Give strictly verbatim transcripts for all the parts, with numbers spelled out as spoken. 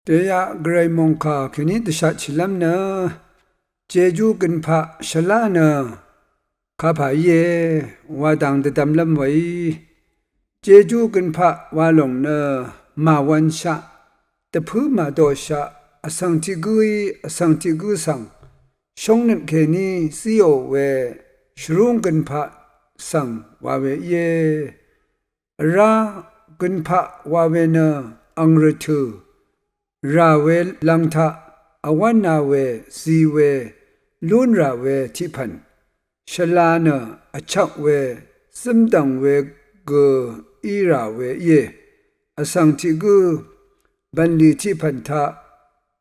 Dèyaq gvray mòngkà kèní dvshatshìlv́m nø, Jejú gønpaq shvlá nø kapà íe wa dang dvdvmlv́m weí. Jejú gønpaq wa lòng nø màwv̄nshaq, dvpǿ màdoqshaq, vsvng tiq gǿí vsvng tiq gǿ svng, shóngnøt kèní zíò we shvrúng gønpaq svng wa we íe. Vrá gønpaq wa we nø ang rvtø̀, rà we lv̄ng taq vwv́na we, zi we, lún rà we tiq pv̀n, shvla nø vchvk we, zǿmdv̀ng we gø í rà we íe. Vsvng tiq gǿ bv̀nlì tiq pv̀n taq,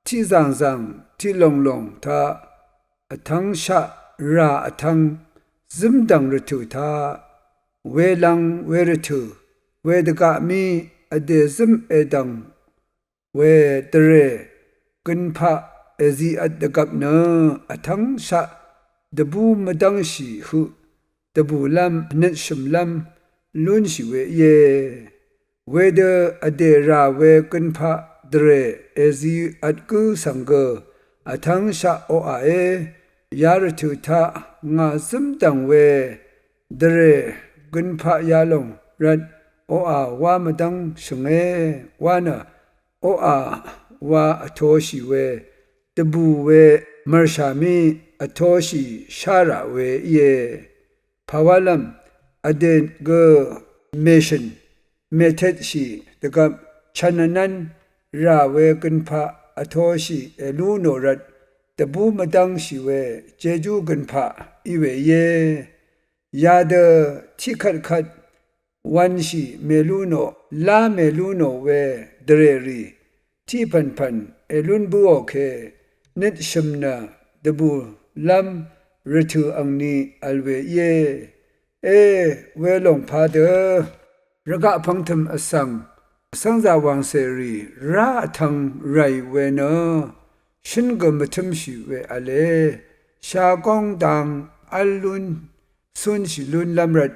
tiq zàngzàng tiq lònglòng taq, vtv́ngshaq rà vtv́ng, zǿmdv̀ng rvtø̀ taq, welv̄ng wervtø̀, wedvgaq mí vdè zǿm èdv̀ng we dvrè gønpaq èziqvt dvgvp nø, vtv́ngshaq dvbú mvdv́ngshì høq, dvbùlv́m nøtshø̀mlv́m lúnshì we íe. Wedø vdè rà we gønpaq dvrè èziqvt gǿ svng gø, vtv́ngshaq oqàe. Yarvtø̀ taq ngà zǿmdv̀ng we dvrè gønpaq yalòng rvt oqà wá mvdv́ng shø̀nge wa nø, oqà wa vtoshì we, dvbù we mv̀rshà mí vtoshì shá rà we íe. Pàwálv́m vdè gø mèshø̀n mètetshì dvgvp, chv̀n vnv́n rà we gønpaq vtoshì èlú nò rvt, dvbú mvdv́ngshì we Jejú gønpaq í we íe. Yadø tiqkvtkvt wv̄nshì mèlú nò, lá mèlú nò we dvrèrì, tiq pv̀npv̀n èlún bǿò ke, nøtshø̀m nø dvbùlv́m rvtø̀ angni vl we íe. E, welòng padø rvgaq pv̄ngtø̀m vsvng, vsv́ngzà wàngcèrì rá vtv̄ng ràì we nø, shǿn gø mvtǿmshì we v̄le. Shagóng dang v́l lún, cúnshì lúnlv́m rvt,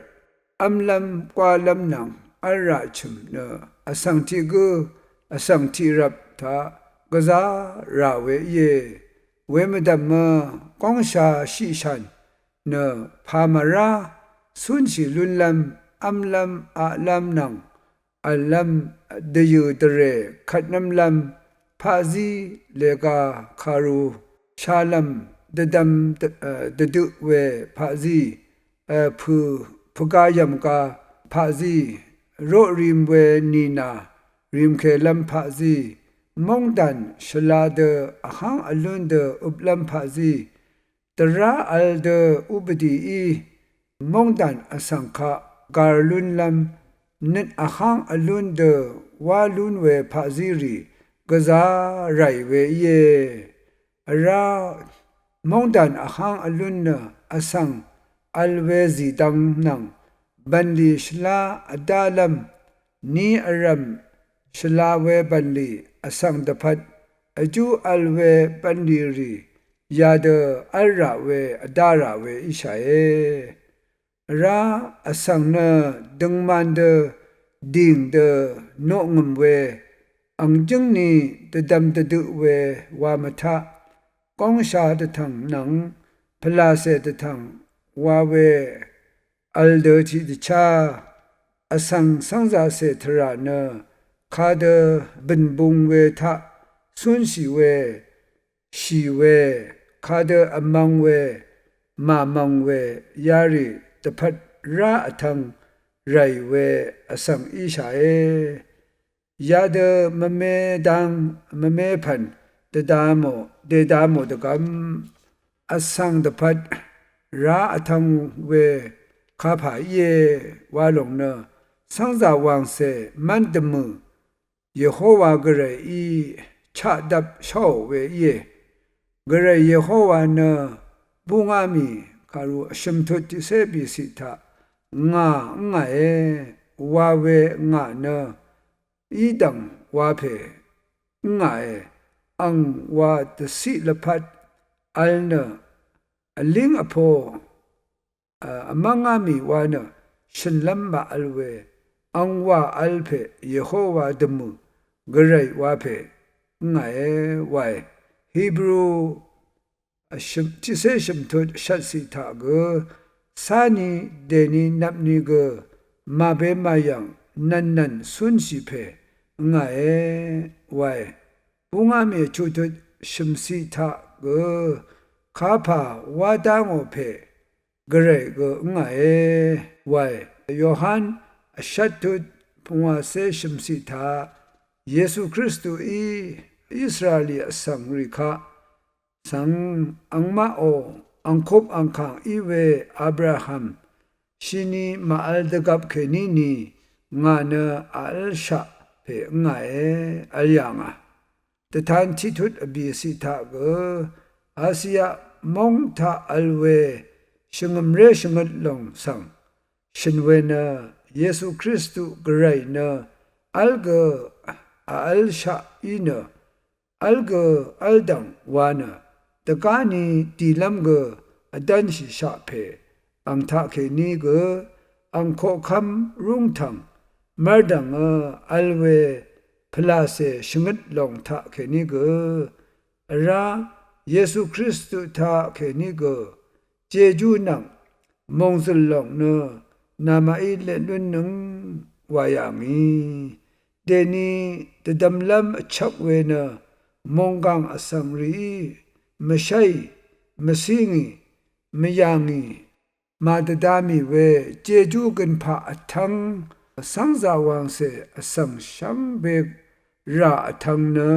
v́mlv́m gwálv́m nvng v́lraq chø̀m nø, vsvng tiq gǿ vsvng tiq rvp taq gvzá rà we íe. Wemvdv̀mø góngsha shiqshàn nø pà màrá, cúnshì lúnlv́m, v́mlv́m aqlv́m nvng v̀llv́m, dvyø̀ dvrè kvtnv́mlv́m, paqzí lega kàru shalv́m, dvdvm dvdøq we paqzí, pø̀ pvga yv̀mga paqzí, roq rim we nìnà rimkelv́m paqzí, móngdàn shvla dø vháng vlún dø øplv́m paqzí, dvrá vl dø ubvdìí móngdàn vsvng kaq gàr lúnlv́m, nøt vháng vlún dø wá lún we paqzírì gvzá ràì we íe. Vrá móngdàn vháng vlún nø vsvng vl we zìdvng nvng bv̀nlì shvlá vdálv́m, ní vrv̀m shvla we bv̀nlì vsvng dvpvt, vjú vl we bv̀nlì rì yadø v́lrà we vdárà we íshàe. Vrá vsvng nø døngman dø dìng dø noqngø̀m we, ang jǿngni dvdvm dvdøq we wa mvtaq, góngsha dvtv̀ng nvng pvlàcè dvtv̀ng wa we vl dø tiqdvchá, vsvng cv́ngzàcè tvrà nø kadø bø̀n bung we taq cúnshì we, shì we, kadø vmvng we, màmvng we, yarì dvpvt rá vtv̄ng ràì we vsvng íshàe. Yadø mvme dang mvme pv̀n dvda mò, dèda mò dvgvm, vsvng dvpvt rá vtv̄ng we kapà íe wa lòng nø, cv́ngzà wàngcè mv́n dvmø̀ Yehowa Gvrayí chaqdvp sháò we íe. Gvray Yehowa nø búngá mì kàru vshø̀m tut tiqcé bìciq taq ngà ǿngàe wa we ngà nø í dv̀ng wa pè ǿngàe, ang wa dvciq lvpat vl nø vlíng vpo, a, vmv́ngá mì wa nø shø̀nlv́m màvl we, ang wa vl pè Yehowa dvmø̀ Gvray wa pè ǿngàe wae. Hebru vshø̀m tiqcé shø̀mtut shvtciq taq gø cáni dèni nvpni gø màbe màyv̀ng nv̀nnv̀n cúnshì pè ǿngàe wae. Búngá mì vchuqtut shø̀mciq taq gø kapà wá dá ngò pè gvray gø ǿngàe wae. Yohan vshvttut pungwàcé shø̀mciq taq Yesu Kristuí Israeli vsvng rì kaq svng angmaqò angkup angkàng í we Abraham shini màvl dvgvp kèní ni ngà nø vlshaq pè ǿngàe vl yà ngà. Dvtan tiqtut vbìciq taq gø Asia móng taq vl we shvngø̀mré shvngøt lòng svng shø̀n we nø Yesu Kristu gvray nø vl gø vlshaq í nø vl gø vl dv̀ng wa nø dvgáni dìlv́m gø vdv́nshìshaq pè ang taqkèní gø ang koqkv́m rúngtv̀ng mv́rdv̀ngø vl we pvlàcè shvngøt lòng taqkèní gø vrá Yesu Kristu taqkèní gø jejú nvng mòngzø̀l lòng nø namaqí leq lúnnøng wa yà ngì. Dèni dvdvmlv́m vchvk we nø mònggàng vsvng rìí mvshéì mvcí ngì mvyà ngì màdvda mì we jejú gønpaq vtv́ng vcv́ngzà wàngcè vsvng shvngbe rà vtv́ng nø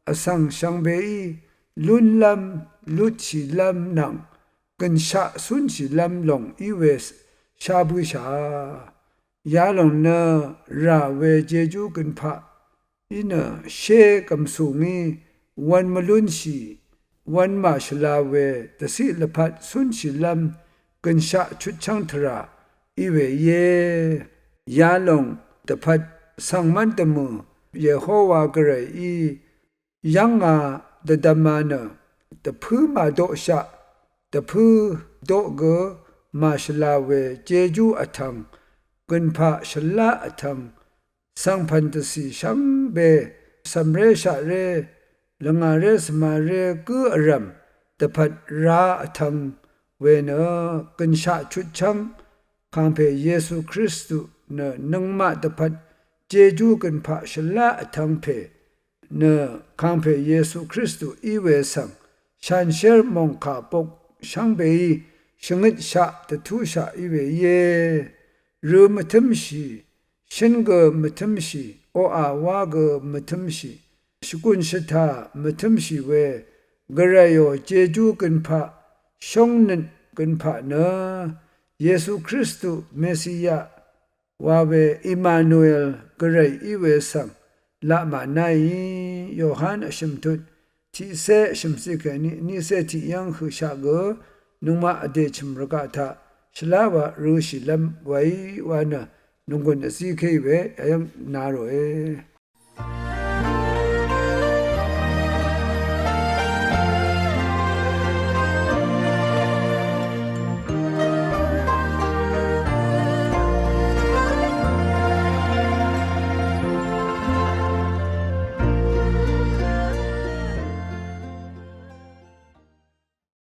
vsvng shvngbeí lúnlv́m lutshìlv́m nvng gø̀nshaq cúnshìlv́m lòng í we sha bø̄shà. Yalòng nø rà we jejú gønpaq í nø shé gv̀msù ngí wv̄n mvlúnshì wv̄n màshvla we dvciq lvpat cúnshìlv́m gø̀nshaq chutchv́ng tvrà í we íe. Yalòng dvpvt svng mv́n dvmø̀ Yehowa gvrayí yv́ngā dvdvma nø dvpǿ màdoqshaq dvpǿ doq gø màshvla we jejú vtv́ng gønpaq shvlá vtv́ng svngpv̀n dvcì shvngbe cv̀mré shaqré lvngàré svmaré gǿ vrv̀m dvpvt rá vtv́ng we nø gø̀nshaq chutchv́ng kàngpè Yesu Kristu nø nøngmaq dvpvt jejú gønpaq shvlá vtv́ng pè nø kàngpè Yesu Kristu í we svng shanshér mòngkà bok shvngbeí shvngøtshaq dvtúshaq í we íe. Rø mvtǿmshì shǿn gø mvtǿmshì oqà wá gø mvtǿmshì shvgùn shvtà mvtǿmshì we gvrayò jejú gønpaq shóngnøt gønpaq nø Yesu Kristu Mesiya wa we Emmanuel gvray í we svng laq mànáì. Yohan vshø̀mtut tiqcé vshø̀mciq kèní niqcé tiqyv́ng høqshaq gø nøngmaq vdè chø̀m rvgaq taq shvlá wa rø̄shìlv́m waí wa nø nònggùn vzíkéì we yayv́ng na ròe.